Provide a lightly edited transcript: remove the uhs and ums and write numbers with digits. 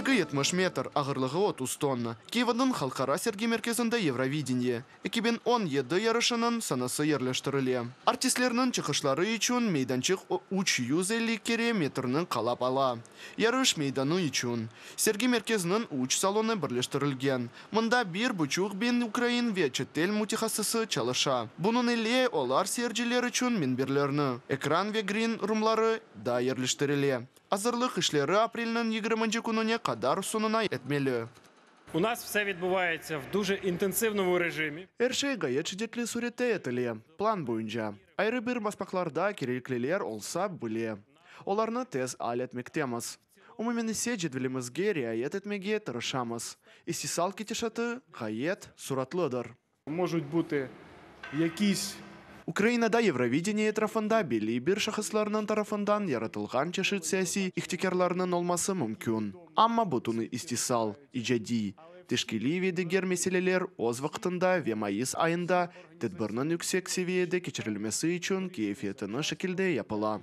Yüksekligi 70 metr, ağırlığı 30 tonna. Kyivniñ Halqara sergi merkezinde Yevrovideniye, 2017 yarışınıñ sanası yerleştirile. Artistlerniñ çıqışları içün meydançıq 350 kere metrni qalap ala. Yarış meydanı içün sergi merkeziniñ üç salonı birleştirilgen. Mında bir buçuq biñ ukrain ve çetel mütehassısı çalışa. Bunıñ ile olar seyirciler içün minberlerni, ekran ve grin rumları da yerleştirile. Azırlıq işleri aprelniñ yigirminci kününe qadar soñuna yetmeli. У нас все відбувається в дуже інтенсивному режимі. Er şey ğayet şiddetli sürette etile, plan boyunca. Ayrı bir basmaqlarda kerekliler olsa bile, olarnı tez al etmektemiz. Umumen ise cedvelimizge riayet etmege tırışamız. İstisal ketişatı ğayet suratlıdır. Можуть бути якісь Ukrainada Yevrovideniye etrafında belli bir şahıslarnıñ tarafından yaratılğan çeşit siyasiy ihtikârlarnıñ olması mümkün. Amma bütün istisal, icadiy, teşkiliy ve diger meseleler öz vaqtında ve mayıs ayında tedbirniñ yüksek seviyede keçirilmesi içün keyfiyetli şekilde yapıla.